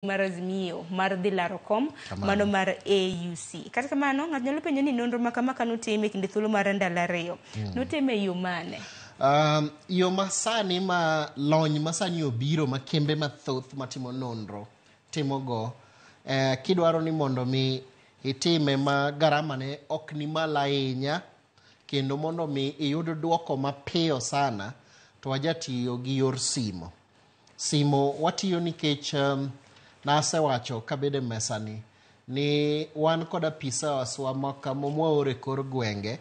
Mar Azimio mar dhi laro kom mano mar AUC. Kata kamano, ng'ato nyalo penjo ni nonro ma kama kane otim e kinde thuolo mar ndalo ariyo, notime e yo mane? Yo masani ma lony masani obiro ma kembe mathoth matimo nonro timogo, kidwaro ni mondo mi itime ma garama ne ok ni malo ahinya kendo mondo mi iyud duoko mapiyo sana to wajatiyo gi yor simo. Simo watiyo nikech nasewacho kabedo e mesani ni wan kod apisas wa mwaoro e kor gwenge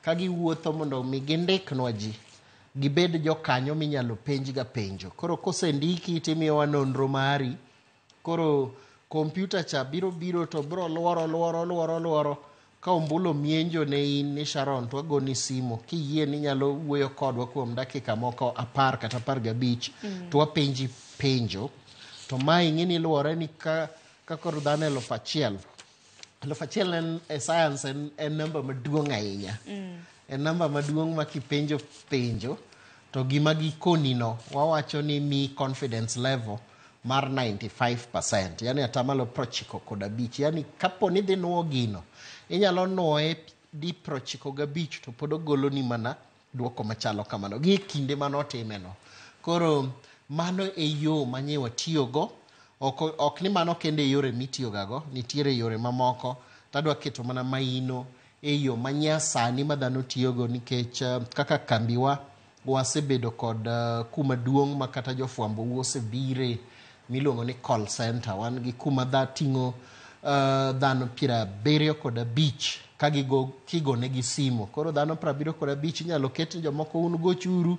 ka giwuotho mondo mi gindiknwa ji gibed jokanyo minyalo penjga penjo. Koro kosendiki timiyowa nonro mari, koro kompyuta cha biro biro to biro luoro luoro luoro luoro ka ombulu mienjo ne in ni Sharon to wagoni simo kiyie ni inyalo wuoyo kodwa kuom dakika moko 10 kata 15 to wapenji penjo. To mae ing'e ni luwore ni ka koro dhano 1000, 1000 en e science en namba maduong' ahinya. En namba maduong' ma kipenjo penjo to gima gikoni no wawacho ni mi confidence level mar 95%, yani atamalo 95. Yani kapo ni dhi nuo gino, inyalo nuoye di 95 to pod ogoloni mana duoko machalo kamano gi kinde manotime no. Koro mano e yo manye watiyogo. Ok ni mano kende e yore mitiyogago, nitiere yore mamoko. Tadwa keto mana maino e yo manyasani ma dhano tiyogo nikech kaka kambiwa wasebedo kod kuma duong' ma kata jofwambo osebire miluongo ni call center. Wan gi kuma ting'o dhano 75 ka kigonegi simo. Koro dhano 75 inyalo ket ni jomoko un gochuru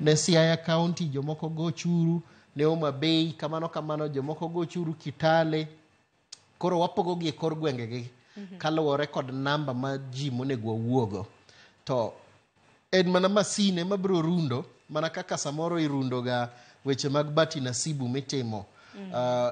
ne Siaya County, jomoko gochuru ne Homa Bay, kamano kamano, jomoko gochuru Kitale. Koro wapogo gi e kor gwengegi kaluwore kod namba ma ji monego wawuogo. To en mana masine mabiro rundo mana kaka samoro irundo ga weche mag Bahati Nasibu mitimo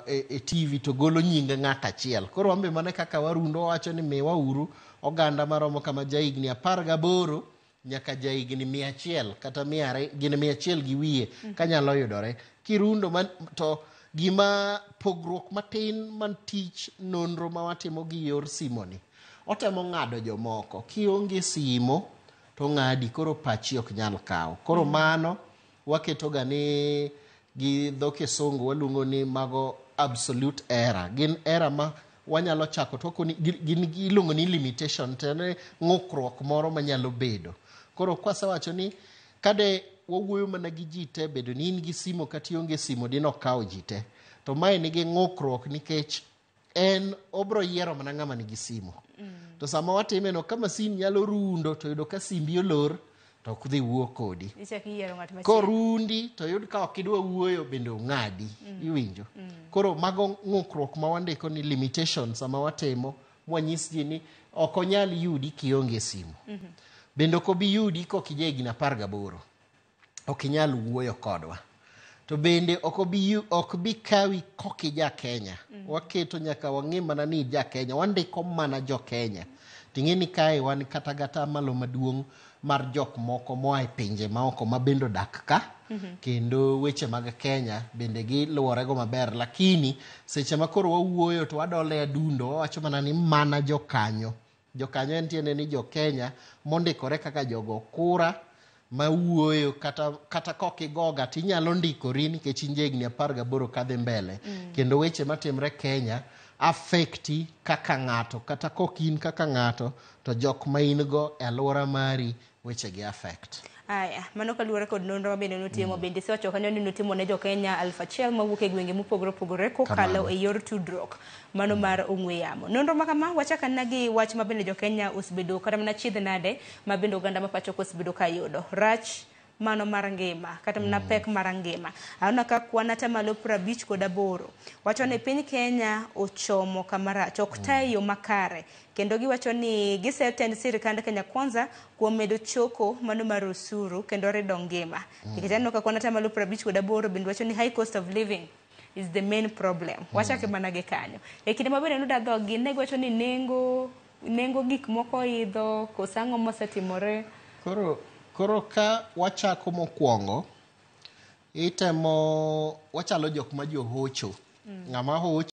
e TV to golo nying ng'at achiel. Koro wan be mana kaka warundo wawacho ni miwa uru oganda maromo kama jahigni 18 nyaka jahigni 100 kata gin 100 gi wiye kanyalo yudore. Kirundo man, to gima pogruok matin man tich nonro ma watimo gi yor simo ni otemo ng'ado jomoko. Kionge simo to ng'adi, koro pachi ok nyal kawo. Koro mano waketo ga ni gi dho kisungu waluongo ni mago absolute error. Gin error ma wanyalo chako to wakoni gin iluongo ni limitation, tiende ng'ukruok moro manyalo bedo. Koro kwasewacho ni kade wawuoyo mana gi ji te, bedo ni in gi simo kata ionge simo dino kawo ji te. To mae nigi ng'ukruok nikech en obro yiero mana ng'ama nigi simo. To sama watime no, ka masin nyalo rundo to yudo ka simbi olor to ok dhi wuo kodi. Ichako iyiero ng'at machielo. Korundi to yud ka ok idwa wuoyo bende ong'adi. Iwinjo? Koro mago ng'ukruok ma wandiko ni limitation sama watimo, mwanyis ji ni ok onyal yudi kionge simo. Bende ok obi yudi kok ija higni 18. Ok inyal wuoyo kodwa. To bende ok bi kawi kok ija Kenya. Waketo nyaka wang'e mana ni ija Kenya. Wandiko mana jo Kenya. Ting'e ni kae wan kata gata malo maduong' mar jok moko moa e pinje maoko ma bende odak ka. Kendo weche mag Kenya bende giluworego maber. Lakini seche ma koro wawuoyo to wadole adundo, wawacho mana ni mana jokanyo. Jokanyo en tiende ni jo Kenya mondikore kaka jogo kura mawuoyo kata kok igoga tinyalo ndikori nikech in jahigni 18 kadhi mbele. Kendo weche matimre Kenya affecti kaka ng'ato, kata kok in kaka ng'ato to jok ma in go e alwora mari weche gi affect. Aya, mano kaluwore kod nonro ma bende notimo, bende isewacho kanyo ni notimo ne jo Kenya 1000 mawuok e gwenge mopogore opogore kokalo e yor tudruok mano mar ong'we yamo. Nonro ma kama wachak anena gi wach ma bende jo Kenya osebedo kata mana chiedh nade ma bende oganda ma pacho ka osebedo ka yudo. Rach mano mar ngima kata mana pek mar ngima. Aneno ka kwan atamalo 58 wacho ni piny Kenya ochomo kama rach, ok ta e yo makare. Kendo giwacho ni gisetend sirikand Kenya Kwanza kuom medo choko mano mar osuru kendo rido ngima. Nikech aneno ka kwan atamalo 58 bende wacho ni high cost of living is the main problem. Wachake mana gi kanyo. E kinde ma bende nuda dhog-gi, ne giwacho ni nengo gik moko idho, koso ang'o mosetimore? Koro ka wachako mokwongo, itemo, wachalo jok ma johocho. Ng'ama hoch.